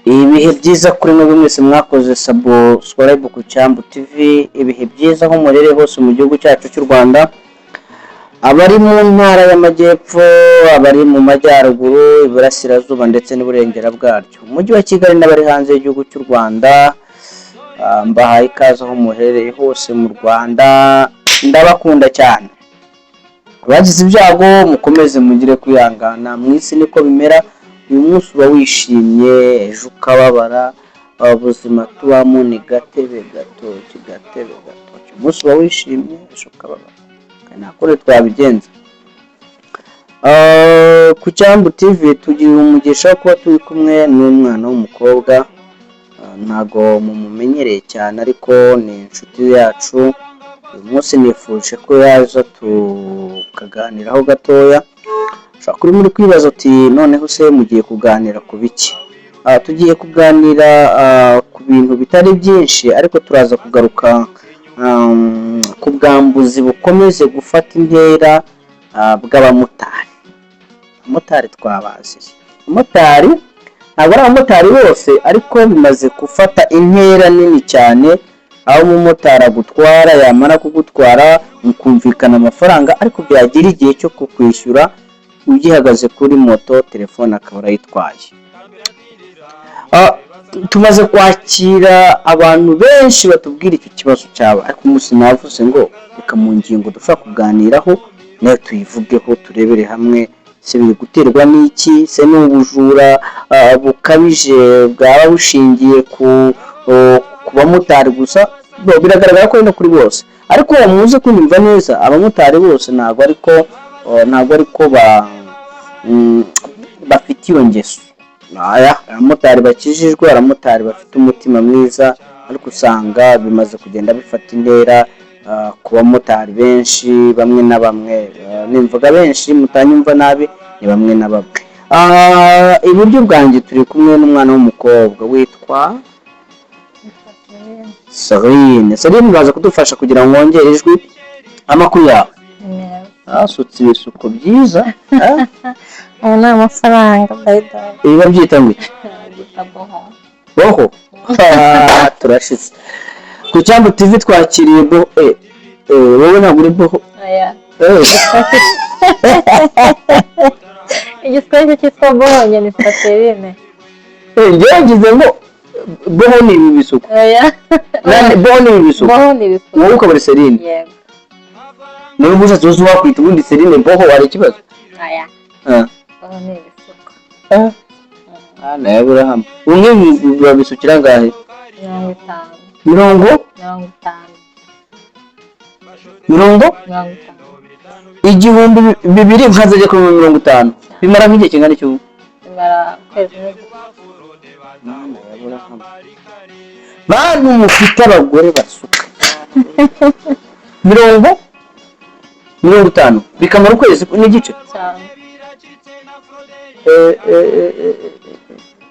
Ibihe byiza kuri mwebwe mwese mwakoze subscribe ku Cyambu TV. Ibihe byiza aho murere hose mu gihugu cyacu cy'u Rwanda, abari mu ntara y'Amajyepfo, abari mu Majyaruguru, Iburasirazuba ndetse n'Iburengera bwaryo, Umujyi wa Kigali, n'abari hanze y'igihugu cy'u Rwanda. Mbahaye ikaze aho muherereye hose mu Rwanda, ndabakunda cyane. Abagize ibyago, mukomeze mugire kwihangana. Mu isi niko bimera, uyu munsi uba wishimye, ejo ukababara. Ubuzima tubamo ni gatebe gatoki, gatebe gatoki. Umunsi uba wishimye, ejo ukababara. Kandi nta kundi twabigenza. Ku Cyambu TV tugira umugisha wo kuba turi kumwe n'umwana w'umukobwa. Ntago mumumenyereye cyane, ariko ni inshuti yacu. Uyu munsi nifuje ko yaza tukaganiraho gatoya. Ushobora kuba muri kwibaza uti: "Noneho se mugiye kuganira ku biki?" Tugiye kuganira ku bintu bitari byinshi, ariko turaza kugaruka ku bwambuzi bukomeze gufata intera bw'abamotari. Abamotari twabaziye, abamotari ntabwo ari abamotari bose, ariko bimaze gufata intera nini cyane, aho umumotari agutwara, yamara kugutwara mukumvikana amafaranga, ariko byagera igihe cyo kukwishyura ugihagaze kuri moto, telefone akaba arayitwaye. Tumaze kwakira abantu benshi batubwira icyo kibazo cyabo, ariko umunsi navuze ngo reka mu ngingo dushobora kuganiraho nayo tuyivugeho, turebere hamwe se biri guterwa n'iki, se ni ubujura bukabije bwaba bushingiye ku bamotari gusa. Bo, biragaragara ko ari no kuri bose, ariko muze kunyumva neza, abamotari bose ntabwo ariko bafite iyo ngeso. Aya abamotari bakijijwe, abamotari bafite umutima mwiza, ariko usanga bimaze kugenda bifata intera ku bamotari benshi, bamwe na bamwe. Nimvuga benshi mutanyumva nabi, ni bamwe na bamwe. Iburyo bwanjye turi kumwe n'umwana w'umukobwa witwa Serine. Serine, uraza kudufasha kugira ngo wongere ijwi. Amakuru yawe? Asutse ibisuko byiza. Ubu ni amafaranga, by the way. Ibi babyita ngo iki? Byita boho. Boho. Turashize. Ku Cyambu TV twakiriye boho. Wowe ntabwo uri boho? Aya. Igiswahili cyitwa boho, njye ni Serine. Njyewe ngize ngo boho ni ibi bisuko. Oya. Nani, boho ni ibi bisuko? Boho ni ibisuko. Wowe ukaba uri Serine? Yego. Niba ushatse uzi wakwita ubundi Serine boho, hari ikibazo? Aya. Boho ni ibisuko. Ana ya Aburahamu, umwe babisukira angahe? 50. Mirongo? 50. Mirongo? 50. 2000 nkazajya kuri 50, bimara nk'igihe kingana iki ubu? Bimara ukwezi n'igice. Mana ya Aburahamu, bantu mufite abagore basuka, 50 bikamara ukwezi n'igice? Cyane.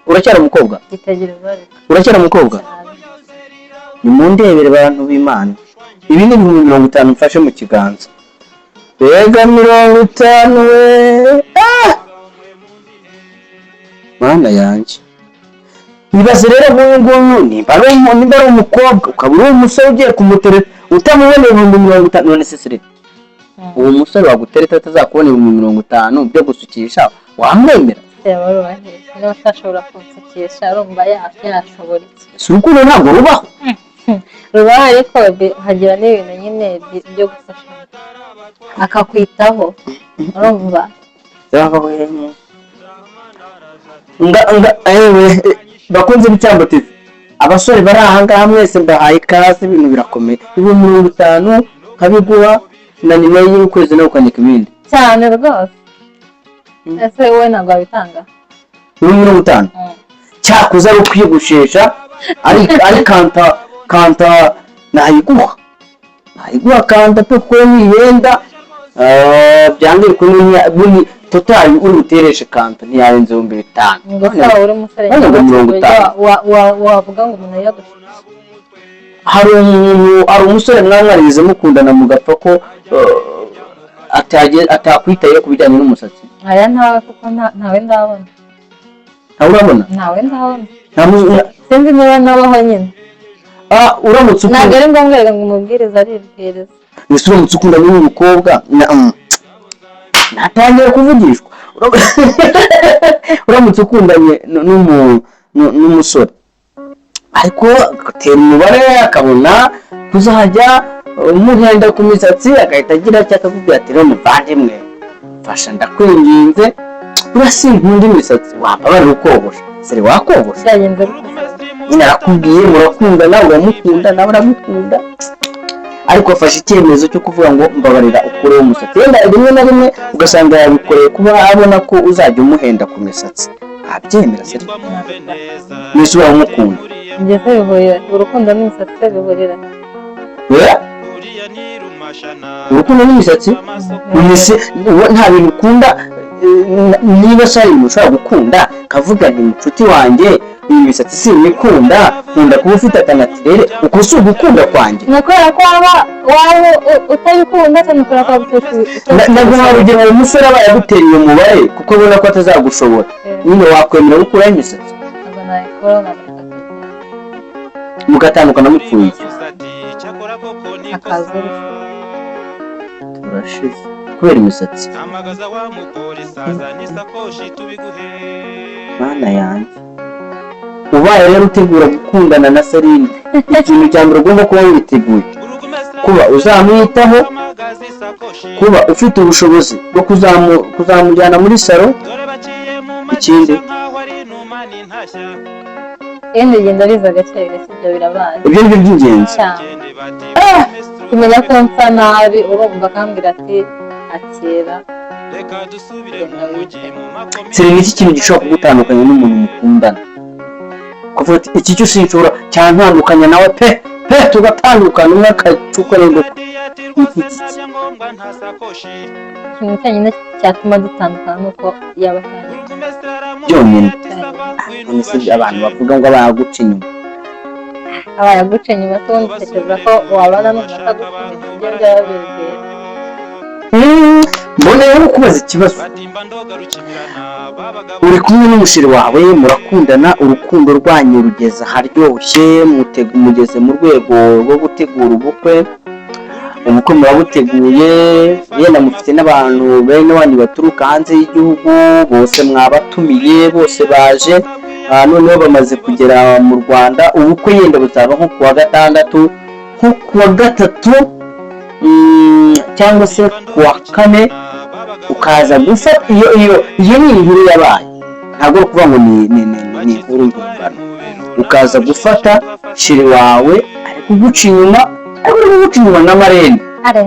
Uracyari umukobwa? Gitegereza ariko. Uracyari umukobwa? Cyane. Nimundebere, bantu b'Imana, ibi ni 50,000 mfashe mu kiganza. Mbega 50 we! Ah! Mana yanjye! Ibaze rero nk'uyu nguyu, nimba ari umukobwa, ukaba uri umusore ugiye kumutereta, utamubonera 50,000. None se sire, uwo musore wagutereta atazakubona 50,000 byo gusukisha, wamwemera? Yaba ari uwaheze niba atashobora kunsukisha, arumva yashobora iki? Si urukundo ntabwo rubaho? Rubaho, ariko hagira n'ibintu nyine byo gufashanya, akakwitaho, urumva? Nga nga ewe, bakunze b'Icyambu TV, abasore bari aha ngaha mwese mbahaye ikaze. Ibintu birakomeye, 50,000 nkabiguha, na nyuma y'ukwezi nawe ukandika ibindi. Cyane rwose. Ese wowe ntabwo wabitanga? 50,000? Cyakoze ari ukwiyogoshesha, ari kanta kanta, nayiguha, nayiguha kanta pe, kuko niyenda byange bikunze buni total uri butereshe kanta ntiyarenze 5000. Ngo se uri umusore None ngo 50. Wavuga ngo umuntu yiyogosheshe? Hari umuntu, hari umusore mwaba mwarigeze mukundana mugapfa ko atakwitayeho ku bijyanye n'umusatsi? Aya, ntawe, kuko ntawe ndabona. Ntawe urabona? Ntawe ndabona. Sinzi niba nabaho nyine. Ah, uramutse Ntabwo ukunda ari ngombwa reka ngo umubwirize, aribwiriza. Ese uramutse ukundanye n'umukobwa natangiye kuvugishwa. Uramutse ukundanye n'umusore ariko agatera umubare, akabona kuzajya umuhenda ku misatsi, agahita agira atya akakubwira ati: "Rero muvandimwe, mfasha, ndakwinginze, uriya sinkunda imisatsi, wambabarira ukogosha." Seri, wakogosha? Byagenze gute? Nyine arakubwiye, murakundana, uramukunda, nawe uramukunda, ariko afashe icyemezo cyo kuvuga ngo: "Mbabarira ukureho umusatsi." Wenda rimwe na rimwe ugasanga yabikoreye kuba abona ko uzajya umuhenda ku misatsi. Abyemera se? Mbese uramukunda? Ngeze bihurira urukundo n'imisatsi bihurira? Oya? Urukundo n'imisatsi? Mbese uwo nta bintu ukunda, niba se hari ibintu ushobora gukunda, kavuga nti: "Mucuti wanjye, iyi misatsi sinyikunda, nkunda kuba ufite akanatirere." Uko si ugukunda kwanjye? Ni ukubera ko waba utabikunda cyane, kubera ko waba Naguha urugero: uwo musore aba yagutera iyo mubare kuko abona ko atazagushobora, nyine wakwemera gukuraho imisatsi? Ntabwo nayikora, nabireka akagenda. Mugatandukana mupfuye iki? Akaza urupfu. Turashize kubera imisatsi. Mana yanjye! Ubaye rero utegura gukundana na Celine, ikintu cya mbere ugomba kuba witeguye kuba uzamwitaho, kuba ufite ubushobozi bwo kuzamujyana muri salon. Ikindi? Ibindi bigenda biza gake gake, ibyo birabaye. Ibyo ni byo by'ingenzi. Cyane. Kumenya ko nsa nabi, urumva akambwira ati: "Akira, genda wite." Celine, iki kintu gishobora kugutandukanya n'umuntu mukundana, kuvuga ati: "Iki cyo sinshobora, cyantandukanya nawe pe pe, tugatandukana, umwe akacuka n'ingufu." Iki? Ikintu cyonyine cyatuma dutandukana ni uko yaba atangiye. Byonyine? None se abantu bavuga ngo abaguca inyuma? Abaye aguca inyuma se, ubundi utekereza ko wabana n'umuntu ataguca inyuma? Ibyo byaba bibwira. Mboneyeho kubaza ikibazo. Uri kumwe n'umusheri wawe, murakundana, urukundo rwanyu rugeze aharyoshye, mugeze mu rwego rwo gutegura ubukwe. Ubukwe murabuteguye, yenda mufite n'abantu bene wanyu baturuka hanze y'igihugu, bose mwabatumiye, bose baje. Noneho bamaze kugera mu Rwanda. Ubukwe yenda buzaba nko ku wa gatandatu, nko ku wa gatatu cyangwa se ku wa kane, ukaza gufata iyo ni inkuru yabaye, ntabwo ari ukuvuga ngo ni inkuru mpimbano. Ukaza gufata chéri wawe ari kuguca inyuma, ariko ari kuguca inyuma na marraine. Are.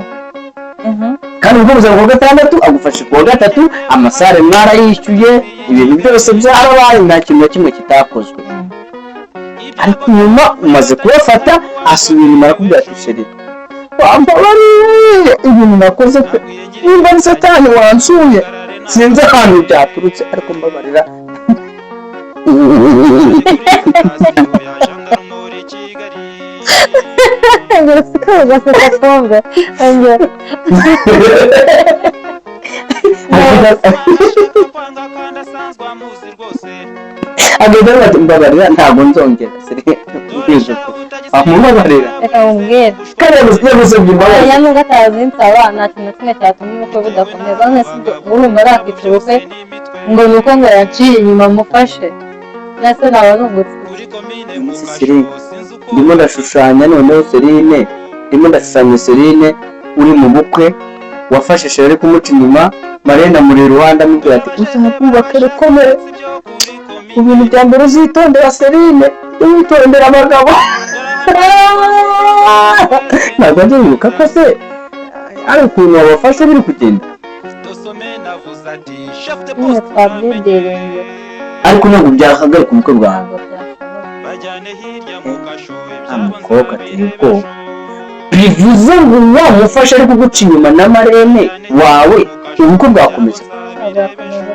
Kandi ubwo buzaba ku wa gatandatu, agufashe ku wa gatatu, amasalle mwarayishyuye, ibintu byose byarabaye, nta kintu na kimwe kitakozwe. Ariko nyuma umaze kubafata, asubira inyuma arakubwira ati: "Chéri, wambabariye ibintu nakoze pe, nimba ari satani wansuye, sinzi ahantu byaturutse, ariko mbabarira." Ongera useke, ugaseka twumve, ongera. Agahita avuga ati: "Mbabarira, ntabwo nzongera." Amubabarira? Reka mubwire. Kandi yagusabye imbabazi. Oya, nubwo atazinsaba, nta kintu na kimwe cyatuma ubukwe budakomeza. None se ubwo urumva nakwicara ubukwe ngo ni uko ngo yaciye inyuma mufashe? Nase naba nungutse. Celine, ndimo ndashushanya noneho Celine, ndimo ndashushanya Celine uri mu bukwe, wafashe chéri ari kumuca inyuma, marraine amuri iruhande, amubwira ati: "Uzabwubake rukomere, mu bintu bya mbere uzitondera Celine, witondera abagabo." Ntabwo ndibuka ko se ari ukuntu wabafashe biri kugenda. Nyine twabyiringira. Ariko ntabwo byahagarika ubukwe bwawe. Ntabwo byashoboka. Nta mukobwa ateye ubwoba. Bivuze ngo wamufashe ari kuguca inyuma na marraine wawe, ubukwe bwakomeza? Ntabwo yakomeza pe.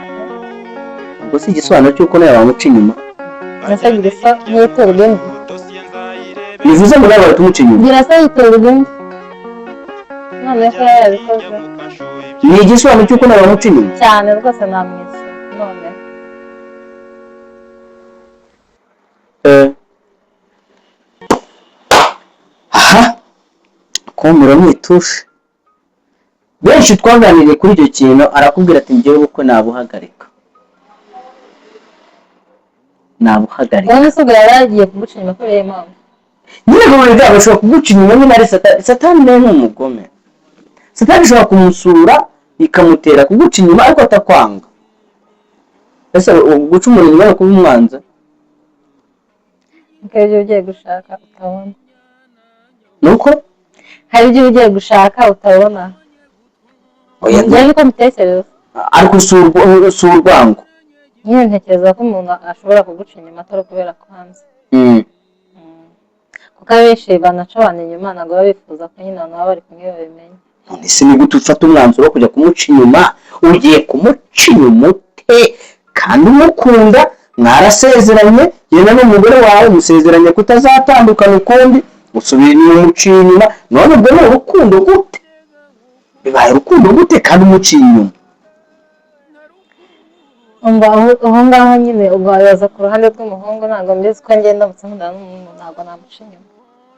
Ubwo si igisobanuro cy'uko nawe wamuca inyuma? Mbese gira isa nk'iterwa indi. Bivuze ngo nawe bahita umuca inyuma? Gira se yiterwa indi, none ko yabikoze. Ni igisobanuro cy'uko nawe wamuca inyuma? Cyane rwose, namwishyura none. Aha kumiro ni itushe. Benshi twaganiriye kuri icyo kintu, arakubwira ati: "Njyewe ubukwe nabuhagarika, nabuhagarika." Uwo musore yari agiye kumuca inyuma kubera iyo mpamvu. Nyine ngo buriya bashobora kuguca inyuma nyine ari Satani. Satani nawe ni umugome. Satani ishobora kumusura ikamutera kuguca inyuma, ariko atakwanga. Ese guca umuntu inyuma ni ukuba umwanzi? Kuko ibyo ugiye gushaka utabona. Ni uko. Hari ibyo ugiye gushaka utabona. Oya. Njyewe niko mbitekereza. Ariko si urwango. Nyine ntekereza ko umuntu ashobora kuguca inyuma atari ukubera ko hanze, kuko abenshi banaca abantu inyuma ntabwo baba bifuza ko nyine abantu baba bari kumwe babimenya. None se ni gute ufata umwanzuro wo kujya kumuca inyuma? Ugiye kumuca inyuma ute kandi umukunda, mwarasezeranye, yenda n'umugore wawe, musezeranye kutazatandukana ukundi, usubira inyuma umuciye inyuma? None ubwo ni urukundo gute? Bibaye urukundo gute kandi umuciye inyuma? Umva, aho ngaho nyine ubwo wabibaza ku ruhande rw'umuhungu, ntabwo mbizi ko ngenda ndamutse nkundana n'umuhungu ntabwo namuca inyuma.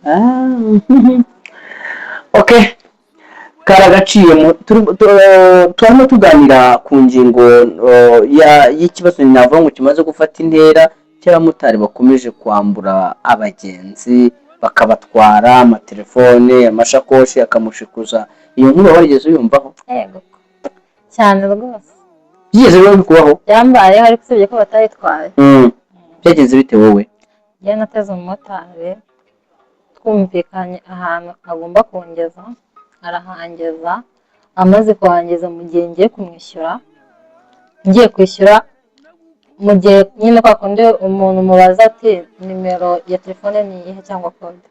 Ah, okay, karagaciye. Turimo tuganira ku ngingo y'ikibazo navuga ngo kimaze gufata intera cy'abamotari bakomeje kwambura abagenzi, bakabatwara amatelefone, amashakoshi, akamushikuza. Iyo nkuru warigeze uyumvaho? Yego, cyane rwose. Byigeze biba bikubaho? Byambayeho, ariko usibye ko batayitwaye. Byagenze bite wowe? Njyewe nateze umumotari, twumvikanye ahantu agomba kungeza, arahangeza. Amaze kuhangeza, mu gihe ngiye kumwishyura, ngiye kwishyura, mu gihe nyine kwa kundi umuntu mubaza ati: "Nimero ya telefone ni iyihe?" cyangwa kode,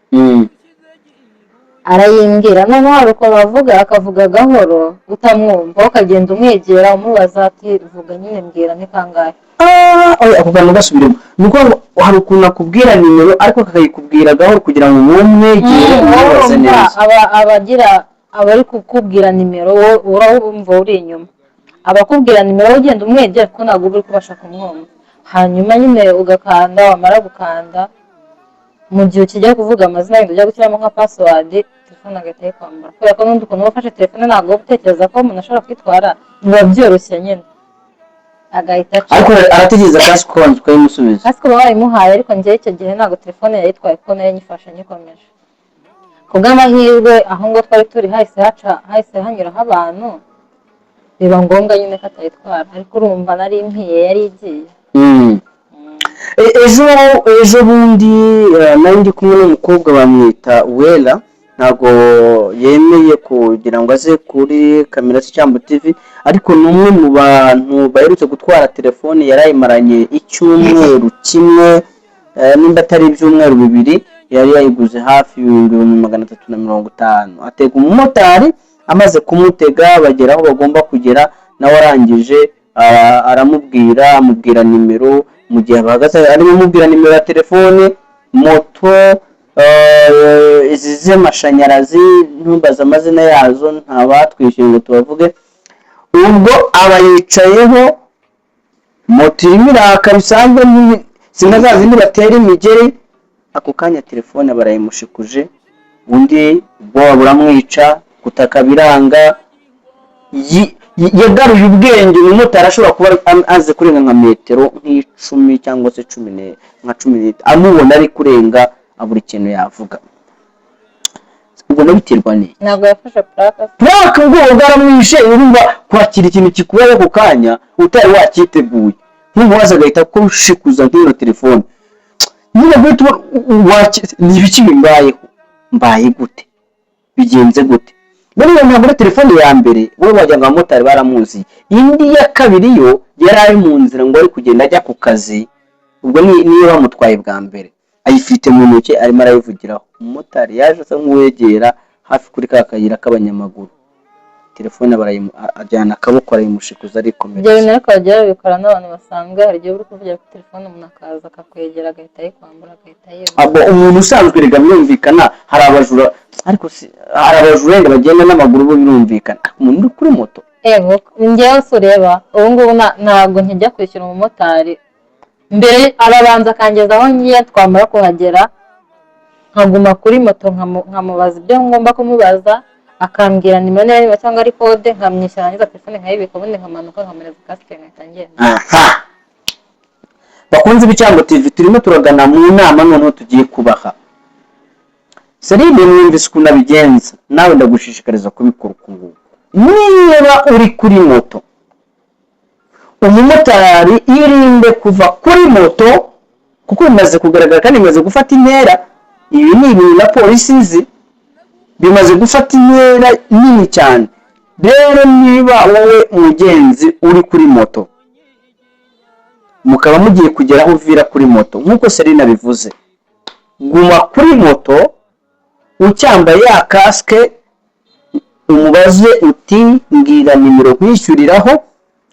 arayimbwira. Noneho hari ukuntu avuga, akavuga gahoro utamwumva, wowe ukagenda umwegera umubaza ati: "Vuga nyine, mbwira ni kangahe?" Ah, oya, ako kantu gasubiremo. Ni ukuvuga ngo hari ukuntu akubwira nimero, ariko akakayikubwira gahoro kugira ngo umwegere, umubaze Urumva, neza. Aba abagira aba ari kukubwira nimero, wowe urumva uri inyuma, abakubwira nimero, wowe ugenda umwegera kuko ntabwo uba uri kubasha kumwumva. Hanyuma nyine ugakanda, wamara gukanda, mu gihe ukijya kuvuga amazina yindi, ujya gushyiramo nka password, telefone agahita ayikwambura, kubera ko n'undi ukuntu uba ufashe telefone ntabwo uba utekereza ko umuntu ashobora kwitwara, biba byoroshye nyine, agahita aca. Ariko arategereza kasike, ukabanza ukayimusubiza. Kasike uba wayimuhaye, ariko njyewe icyo gihe ntabwo telefone yayitwaye kuko nayo nyifashe nyikomeje. Ku bw'amahirwe, aho ngo twari turi hahise haca, hahise hanyuraho abantu, biba ngombwa nyine ko atayitwara, ariko urumva nari mpiye, yari igiye. Ejo bundi nari ndi kumwe n'umukobwa bamwita Wera, ntabwo yemeye kugira ngo aze kuri kamera z'Icyambu TV, ariko ni umwe mu bantu baherutse gutwara telefone yari ayimaranye icyumweru kimwe, nimba atari ibyumweru 2. Yari yayiguze hafi 350,000, atega umumotari. Amaze kumutega, bagera aho bagomba kugera, nawe arangije aramubwira, amubwira nimero. Mu gihe bahagaze arimo amubwira nimero ya telefone, moto izi z'amashanyarazi, ntumbaze amazina yazo, ntabatwishyuye ngo tubavuge. Ubwo aba yicayeho, moto irimo iraka bisanzwe, si nka za zindi batera imigeri. Ako kanya telefone barayimushikuje, undi ubwoba buramwica, gutaka biranga. Yagaruye ubwenge, umumotari ashobora kuba azi kurenga nka metero nk'icumi cyangwa se cumi nka 10, amubona ari kurenga, abura ikintu yavuga. Ubwo biterwa n'iki? Ntabwo yafashe purake se? Purake, ubwoba bwaramwishe. Urumva kwakira ikintu kikubaye ako kanya utari wakiteguye, nk'ubu agahita kushikuza nk'iyo telefone nyine, guhita ubona ni ibiki bimbayeho, mbaye gute, bigenze gute? Buriya ntabwo ari telefone ya mbere, wowe wagira ngo abamotari baramuzi. Indi ya kabiri yo yari ari mu nzira ngo ari kugenda ajya ku kazi, ubwo niyo bamutwaye bwa mbere, ayifite mu ntoki, arimo arayivugiraho. Umumotari yaje asa nk'uwegera hafi kuri ka kayira k'abanyamaguru, telefone ajyana akaboko arayimushikuza, Ibyo arikomereza. bintu ariko bagiye babikora n'abantu basanzwe. Hari igihe uri kuvugira kuri telefone, umuntu akaza akakwegera, agahita ayikwambura, agahita yiba. Abo umuntu usanzwe rega birumvikana, hari abajura, ariko hari abajura wenda bagenda n'amaguru, bo birumvikana. Ariko umuntu uri kuri moto? Yego, njyewe se ureba ubu ngubu ntabwo nkijya kwishyura umumotari. Mbere arabanza akangeza aho ngiye, twamara kuhagera nkaguma kuri moto, nkamubaza ibyo ngomba kumubaza, akambwira nimero niba niba cyangwa ari kode, nkamwishyura, narangiza telefone nkayibika, ubundi nkamanuka nkamuhereza kasike nkahita ngenda. Aha, bakunze b'Icyango TV, turimo turagana mu nama noneho tugiye kubaha. Celine, mwumvise ukuntu abigenza, nawe ndagushishikariza kubikora uku nguku. Niba uri kuri moto, umumotari, irinde kuva kuri moto, kuko bimaze kugaragara kandi bimaze gufata intera. Ibi ni ibintu na polisi izi, bimaze gufata intera nini cyane. Rero niba wowe mugenzi uri kuri moto, mukaba mugiye kugera aho uvira kuri moto, nk'uko Celine abivuze, guma kuri moto ucyambaye ya kasike, umubaze uti: "Mbwira nimero nkwishyuriraho."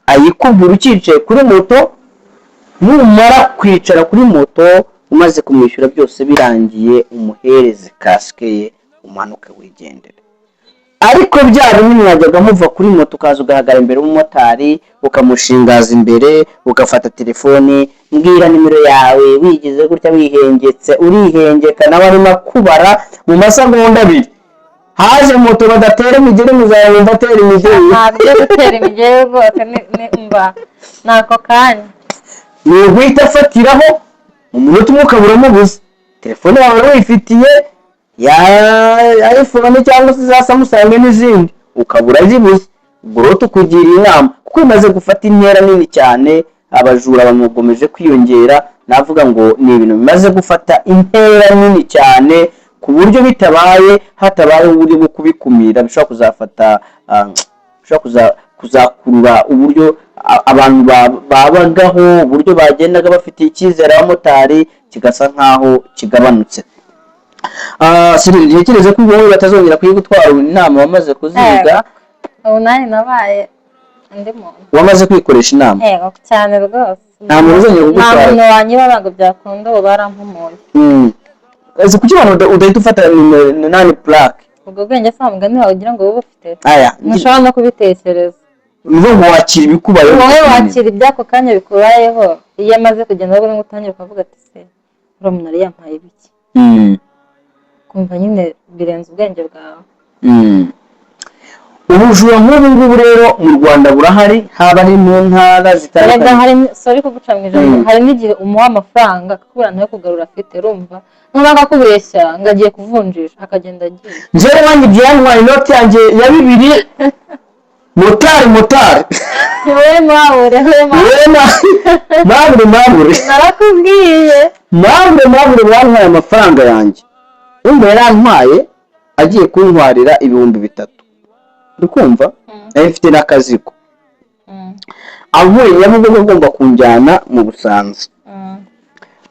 Ayikubwira ucyicaye kuri moto. Numara kwicara kuri moto, umaze kumwishyura byose birangiye, umuhereze kasike ye, umanuke wigendere. Ariko bya bimwe mwajyaga muva kuri moto, ukaza ugahagarara imbere y'umumotari, ukamushingaza imbere, ugafata telefoni: "Mbwira nimero yawe," wigize gutya wihengetse, urihengeka, nawe arimo akubara mu masegonda 2 haje moto badatera imigeri, muzayumva atera imigeri. Ntabwo byo gutera imigeri rwose, ni mba ni ako kanya. Ni uguhita afatiraho mu munota umwe ukaba uramubuze. Telefone yawe wifitiye ya iPhone cyangwa se za Samsung n'izindi, ukaba urazibuze. Ubwo rero tukugiriye inama, kuko bimaze gufata intera nini cyane, abajura bamugomeje kwiyongera. Navuga ngo ni ibintu bimaze gufata intera nini cyane, ku buryo bitabaye, hatabayeho uburyo bwo kubikumira, bishobora kuzafata bishobora kuzakurura uburyo abantu babagaho, uburyo bagendaga bafitiye icyizere abamotari kigasa nkaho kigabanutse. Cyril, ntekereza ko ubu batazongera kuyigutwara, inama wamaze kuziga. Ubu nanjye nabaye undi muntu. Wamaze kwikoresha inama. Yego, cyane rwose. Nta muntu uzongera Nta kugutwara. muntu wanyiba, ntabwo byakunda, ubu barampumuye. Ese kuki abantu udahita ufata nimero nani, plaque? Ubwo bwenge se wa mugani wawe ugira ngo ube ufite? Aya. Ntushobora no kubitekereza. Ni ukuvuga ngo wakira ibikubayeho. Wowe wakira iby'ako kanya bikubayeho, iyo amaze kugenda ahubwo utangira ukavuga ati: "Se uriya muntu yari yampaye ibiki?" Kumva nyine birenze ubwenge bwawe. Ubujura nk'ubu ngubu rero mu Rwanda burahari, haba ari mu ntara Erega zitandukanye. Hari, sorry kuguca mu ijambo, hari n'igihe umuha amafaranga akakubwira ntayo kugarura afite, urumva noneho akakubeshya ngo agiye kuvunjisha, akagenda agiye. Njyewe wanjye byantwaye inoti yanjye ya 2000, motari, motari. Wowe mabure, wowe mabure. Wowe mabure, mabure. Narakubwiye. Mabure, mabure, wantwaye amafaranga yanjye. Wumva, yarantwaye agiye kuntwarira 3000, uri kumva? Nari mfite n'akazigo. Avuye Nyabugogo agomba kunjyana mu Busanza.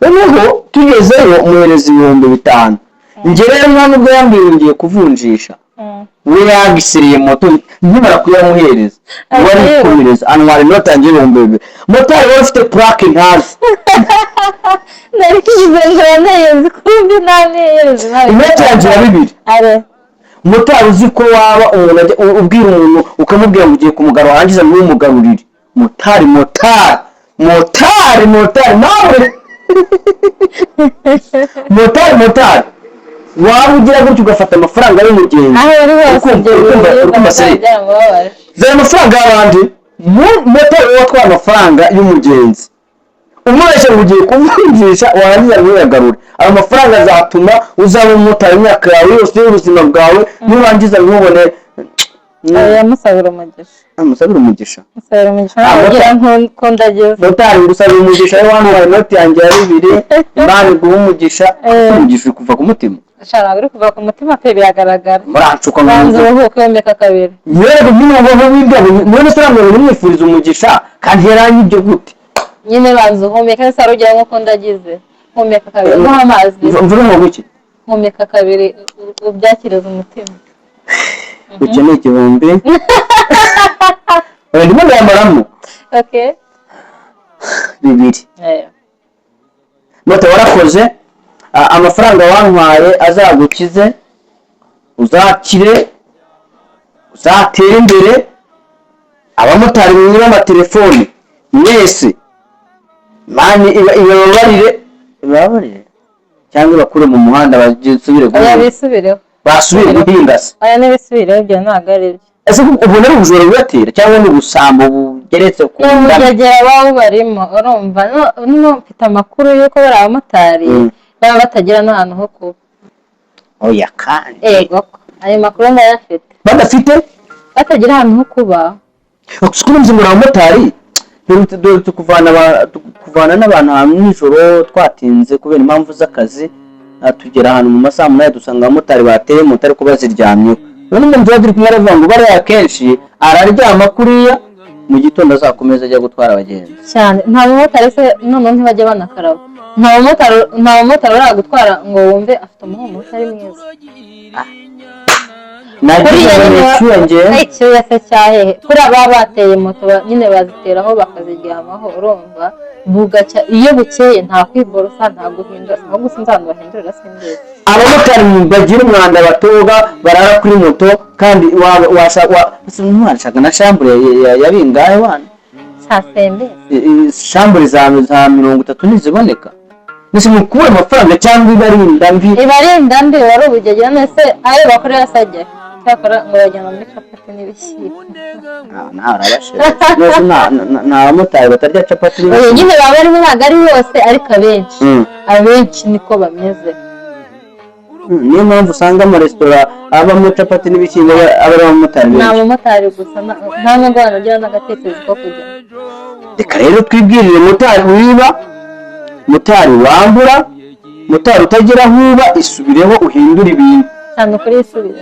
Noneho tugezeyo muhereza 5000. Njye rero nta nubwo yambwiye ngo ngiye kuvunjisha. We yagisiriye moto nkimara kuyamuhereza, we arikomereza, antwara inoti yanjye y'2000. Motari wari ufite plaque ntazi. Nari kigize ngo neza kumbi nta neza. Inoti yanjye ya 2000. Are. Motari, uzi ko waba umuntu ubwira umuntu, ukamubwira ngo ugiye kumugarura, warangiza ntumugarurire. Motari, motari, motari, motari, nawe motari, motari, waba ugira gutyo ugafata amafaranga y'umugenzi. Aho uri hose. Ukumva Ibyo bintu ukumva se byaramubabaje. Zana amafaranga y'abandi. Motari wowe watwaye amafaranga y'umugenzi, umubeshya ngo ugiye kuvunjisha, warangiza ntuyagarure, ayo mafaranga azatuma uzaba umumotari imyaka yawe yose y'ubuzima bwawe, nurangiza ntubone. Yamusabira umugisha. Amusabira umugisha. Musabira umugisha. Ah, Nawe ugira nkundagiza. Motari, ngusabira umugisha, wowe wantwaye inoti yanjye ya 2000, Imana iguhe umugisha. Umugisha uri kuva ku mutima. Shara, uri kuva ku mutima pe, biragaragara. Murancuka ngo Banza uruhuke, womeka kabiri. Nyereka nyine ngo wibwe none se uramubwira ngo nimwifurize umugisha kandi yaranyibye gute? Nyine banza uhumeka se, ugira nk'uko ndagize, humeka kabiri, nguha amazi. Mvuge ngo guki? Humeka kabiri, ubyakirize umutima. Ukeneye 1000. Oya, ndimo ndayambaramo. Okay. 2. Moto warakoze. Amafaranga wantwaye azagukize, uzakire, uzatere imbere. Abamotari mwiba amatelefoni mwese, Mani ibababarire, ibababarire cyangwa ibakure mu muhanda, basubire Oya, guhinga. Bisubireho. Basubire guhinga se. Oya, n'ibisubireho, ibyo ntabwo ari byo. Ese ubona ari ubujura bubatera cyangwa ni ubusambo bugeretse ku Ni nda? Ubugegera baba bubarimo, urumva. No mfite amakuru y'uko bari abamotari baba batagira n'ahantu ho kuba. Oya kandi. Ego ko ayo makuru ndayafite. Badafite? Batagira ahantu ho kuba. Kuko ngo abamotari duherutse kuvana n'abantu ahantu nijoro twatinze kubera impamvu z'akazi, tugera ahantu mu masaha 8, dusanga abamotari bateye moto ariko baziryamyeho. None umuntu tuba turi kumwe aravuga ngo bariya akenshi araryama kuriya, mu gitondo azakomeza ajya gutwara abagenzi. Cyane, nta mumotari se noneho ntibajya banakaraba. Nta mumotari uragutwara ngo wumve afite umuhumuro utari mwiza. Nagize ngo ni icyuya njyewe. Icyuya se cyahehe? Kuriya baba bateye moto, nyine baziteraho bakaziryamaho, urumva bugacya. Iyo bukeye nta kwiborosa, nta guhindura, ahubwo sinzi ahantu bahindurira, simbizi. Abamotari bagira umwanda, batoga barara kuri moto, kandi washaka na chambre ya bingahe wana? Cyasembe. Chambre za 30 ntiziboneka. Mbese mu kubura amafaranga cyangwa ibarinda mbi? Ibarinda mbi, wari ubugegera. None se ayo bakorera se ajya? Cyakora ngo bajyana muri capati n'ibishyimbo. Ah, nawe urabashebeje. None se nta bamotari batarya capati Oya, n'ibishyimbo? Nyine baba barimo, ntabwo ari bose, ariko abenshi abenshi niko bameze. Niyo mpamvu usanga amaresitora abamo capati n'ibishyimbo aba ari abamotari Ni benshi. abamotari gusa, nta nubwo banagira n'agatekerezo ko kujya. Reka rero twibwirire motari wiba, motari wambura, motari utagira aho uba, isubireho uhindure ibintu. Cyane, ukuri isubire.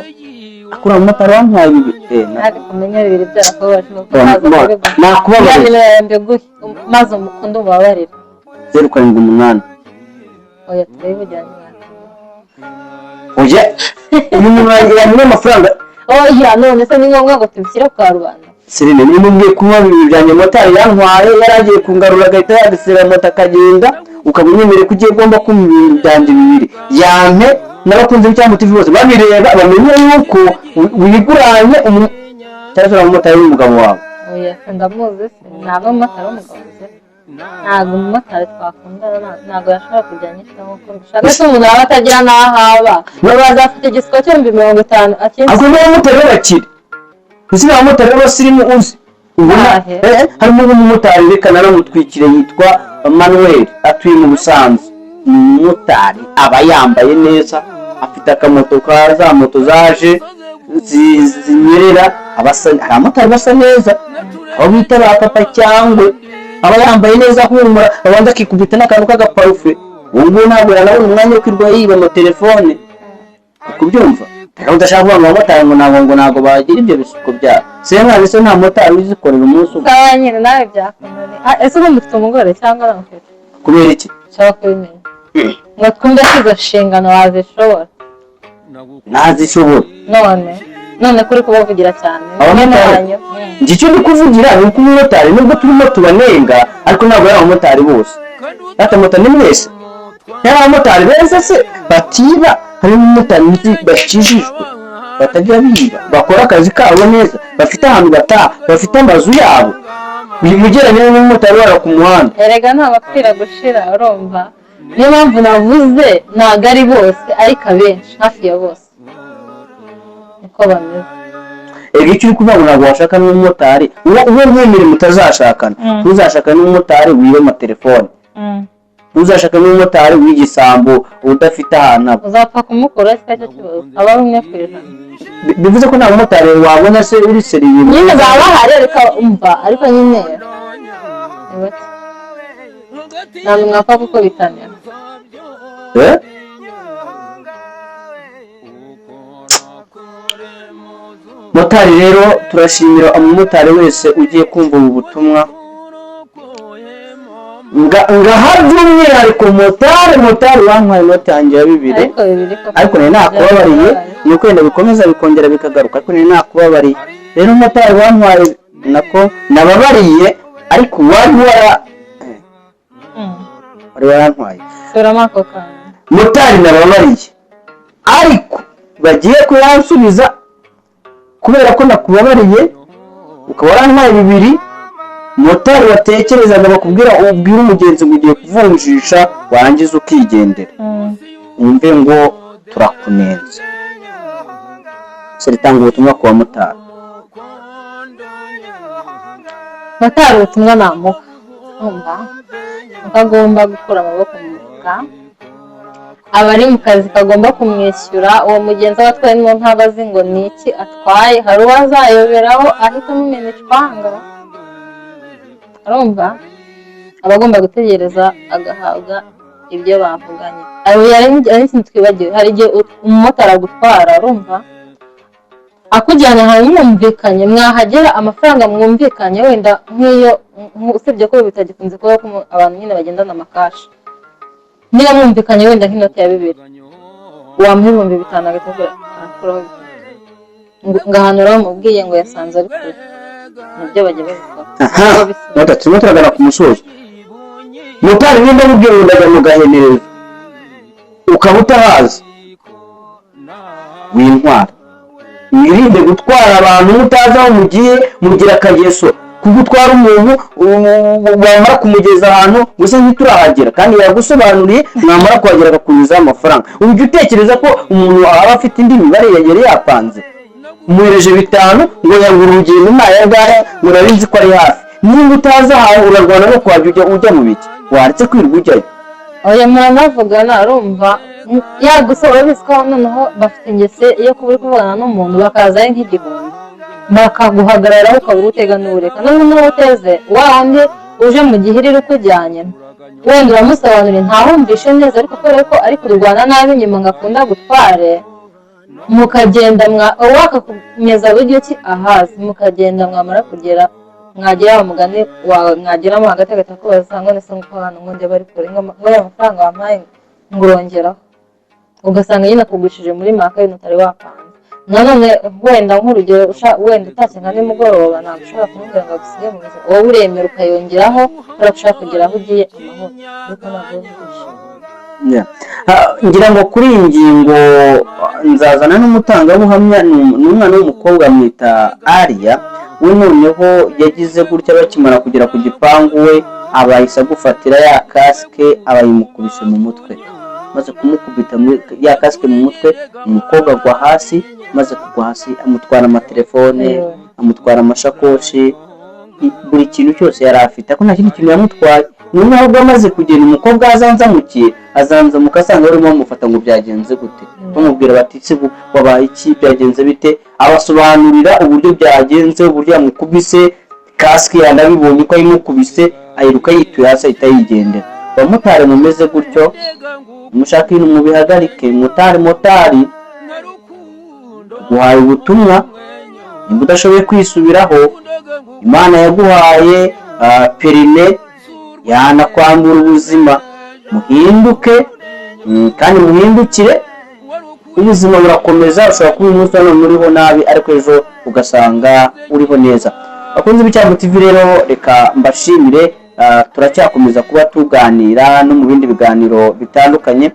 Akura umumotari wampaye bibiri. Ariko kumenya bibiri byarakubabaje nuko naza kubiguha. Nakubabarira. Ya nimero yawe mbiguhe, maze umukunde umubabarire. 078. Oya, turayivugira nyuma. Oya, uyu muntu yanywa amafaranga. Oya, none se ni ngombwa ngo tubishyire ku karubanda? Serine, niba ugiye kunywa bibiri byanjye motari yantwaye, yari agiye kungarura agahita yagisira moto akagenda, ukaba unyemereye ko ugiye ugomba kumpa ibintu byanjye bibiri, yampe n'abakunzi b'Icyambu TV bose babireba bamenye yuko wiguranye cyangwa se uriya mumotari w'umugabo wawe. Oya, ndamuzi se? Ntabwo umumotari w'umugabo nzi, ntabwo umumotari twakundana, ntabwo yashobora kujya anyishyura nk'uko mbishaka. Ese umuntu yaba atagira n'aho aba, babaza afite igisiko cy'ibihumbi 50 akinze. Ahubwo n'abamotari b'abakire, ese ni abamotari b'abasirimu uzi ubona? Ahe. Harimo n'umumotari, reka naramutwikire, yitwa Manuel, atuye mu Busanza. Ni umumotari, aba yambaye neza, afite akamoto ka za moto zaje zinyerera. Hari abamotari basa neza, abo bita ba papa cyangwa aba yambaye neza, ahumura, abanza akikubita n'akantu k'agaparufe. Ubu ngubu ntabwo yanabona umwanya wo kwirirwa yiba amatelefone, kubyumva rero. Udashaka kuvuga ngo abamotari ngo ntabwo bagira ibyo bisuko byabo. Senkani se nta motari uzikorera umunsi umwe? Sawa nyine, nawe byakunaniye. Ah, ese ubundi ufite umugore cyangwa ntawe ufite? Kubera iki? Nshaka kubimenya ngo twumve ko izo nshingano wazishobora. Ntazishobora. None kuri kubavugira cyane Abamotari? mwene wanyu. Njye icyo ndi kuvugira ni uko umumotari, nubwo turimo tubanenga, ariko ntabwo ari abamotari bose. Data, moto ni mwese, yari abamotari beza se batiba? Hari n'umumotari nzi bakijijwe, batajya biba, bakora akazi kabo neza, bafite ahantu bataha, bafite amazu yabo. Ugereranya n'umumotari wara ku muhanda. Erega nta bapfira gushira, urumva, niyo mpamvu navuze ntabwo ari bose, ariko abenshi, hafi ya bose niko bameze. Erega icyo uri kuvuga ngo ntabwo washaka n'umumotari uwo mwemere mutazashakana. Ntuzashaka n'umumotari wiba amatelefone, ntuzashaka n'umumotari w'igisambo udafite ahantu aba. Uzapfa kumukura se? Cyo kibazo aba ari 1%. Bivuze ko nta mumotari wabona se uri sérieux? Nyine baba bahari, ariko umva, ariko nyine ni bake, ntabwo mwapfa kukubitanira. Eh? Motari rero, turashimira umumotari wese ugiye kumva ubu butumwa. Ngaha by'umwihariko motari wampaye inoti yanjye ya bibiri. Ariko bibiri koko. Ariko nari nakubabariye, ni uko wenda bikomeza bikongera bikagaruka, ariko nari nakubabariye. Rero motari wampaye, nako nababariye, ariko wari wara wari warantwaye. Suramo ako kantu. Motari nababariye, ariko bagiye kuyansubiza kubera ko nakubabariye ukaba warantwaye bibiri. Motari watekerezaga bakubwira, ubwira umugenzi ngo ugiye kuvunjisha, warangiza ukigendera, wumve ngo turakunenze. Ritanga ubutumwa ku bamotari. Motari, ubutumwa namuha, urumva ko agomba gukura amaboko mu mufuka. Aba ari mu kazi kagomba kumwishyura. Uwo mugenzi aba atwaye mo ntaba azi ngo ni iki atwaye. Hari uwo azayoberaho ahita amumena icwanga. Urumva aba agomba gutegereza agahabwa ibyo bavuganye. Hari n'ikintu twibagiwe: hari igihe umumotari agutwara, urumva, akujyana ahantu mwumvikanye, mwahagera amafaranga mwumvikanye, wenda nk'iyo, usibye ko bitagikunze kuba ko abantu nyine bagendana amakashi, niba mwumvikanye wenda nk'inoti ya 2000, wamuha 5000, agahita akubwira arakuraho 3000, ngo ahantu uramubwiye ngo yasanze ari kure. Nibyo bajya babikora. Aha. Ntabwo bisa. Reka turimo turagana ku musozo. Motari, nimba mubwira ngo ndajya mu Gahenerezo, ukaba utahazi, wintwara. Wirinde gutwara abantu mutazi aho mugiye. Mugira akageso kuko utwara umuntu, wamara kumugeza ahantu gusa ntiturahagera kandi yagusobanuriye, mwamara kuhagera akakunyuzaho amafaranga. Ujya utekereza ko umuntu aba afite indi mibare yari yapanze? Umuhereje 5000 ngo yagura urugendo, ntaya ngaya ngo nari nzi ko ari hafi. Niba utazi ahantu, urarwana no kuhajya, ujya mu biki? Waretse kwirirwa ujyayo. Oya, muranavugana. Urumva yagusa, urabizi ko noneho bafite ingeso yo kuba uri kuvugana n'umuntu bakaza ari nk'igihumbi, bakaguhagararaho, ukabura utega n'ureka. Noneho n'uwo uteze, wa wundi uje mu gihiriri ukujyanye, wenda uramusobanurira ntawumvishe neza, ariko kubera ko ari kurwana nabi inyuma ngo akunda gutware, mukagenda, mwa wakakumeza buryo ki ahazi, mukagenda, mwamara kugera, mwagera wa mugani wawe, mwageramo hagati agahita akubaza ngo nese ngo hano ngo ndeba ari kure, ngo aya mafaranga wampaye ngo urongeraho, ugasanga nyine akugurishije muri maka ibintu utari wapanze. Nanone wenda nk'urugero, wenda utashye nka nimugoroba, ntabwo ushobora kumubwira ngo agusige mu nzira. Wowe uremera ukayongeraho kubera ko ushaka kugera aho ugiye amahoro, ariko ntabwo uba wishyura. Yeah. Ngira ngo kuri iyi ngingo nzazana n'umutangabuhamya. Ni umwana w'umukobwa, amwita Ariya. We noneho yagize gutya, bakimara kugera ku gipangu, we aba ahise agufatira ya kasike, aba yimukubise mu mutwe. Maze kumukubita ya kasike mu mutwe, umukobwa agwa hasi. Maze kugwa hasi, amutwara amatelefone, amutwara amashakoshi, buri kintu cyose yari afite, ariko nta kindi kintu yamutwaye. Noneho ahubwo amaze kugenda, umukobwa azanzamukiye, azanzamuka asanga barimo bamufata ngo byagenze gute? Bamubwira bati: "Se wabaye iki? Byagenze bite?" Abasobanurira uburyo byagenze, uburyo yamukubise kasike, yanabibonye ko ayimukubise, ayiruka yituye hasi, ahita yigendera. Abamotari mumeze gutyo, mushaka ibintu mubihagarike. Motari, motari, guhaye ubutumwa: nimba udashoboye kwisubiraho, Imana yaguhaye perime, yanakwambura ubuzima. Muhinduke, kandi muhindukire, ubuzima burakomeza. Ushobora kuba uyu munsi wa none uriho nabi, ariko ejo ugasanga uriho neza. Bakunze b'Icyambu TV rero, reka mbashimire. Turacyakomeza kuba tuganira no mu bindi biganiro bitandukanye,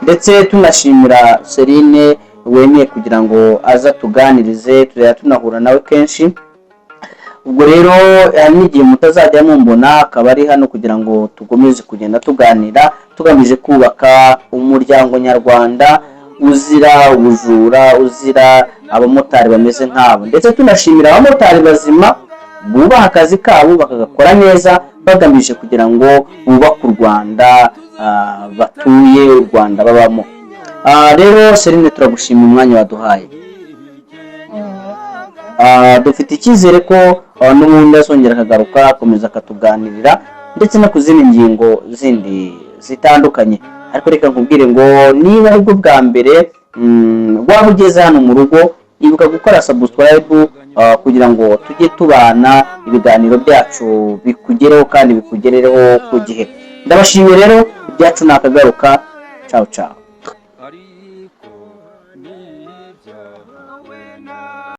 ndetse tunashimira Celine wemeye kugira ngo aze atuganirize. Tuzajya tunahura nawe kenshi. Ubwo rero hari n'igihe mutazajya mumbona, akaba ari hano kugira ngo dukomeze kugenda tuganira, tugamije kubaka umuryango nyarwanda uzira ubujura, uzira abamotari bameze nk'abo, ndetse tunashimira abamotari bazima bubaha akazi kabo, bakagakora neza, bagamije kugira ngo bubake u Rwanda batuye, u Rwanda babamo. Rero Celine, turagushimira umwanya waduhaye. Dufite icyizere ko n'ubundi azongera akagaruka, akomeza akatuganirira, ndetse no ku zindi ngingo zindi zitandukanye. Ariko reka nkubwire ngo niba aribwo bwa mbere waba ugeze hano mu rugo, ibuka gukora subscribe kugira ngo tujye tubana, ibiganiro byacu bikugereho kandi bikugerereho ku gihe. Ndabashimiye rero, ibyacu nakagaruka. Ciao ciao.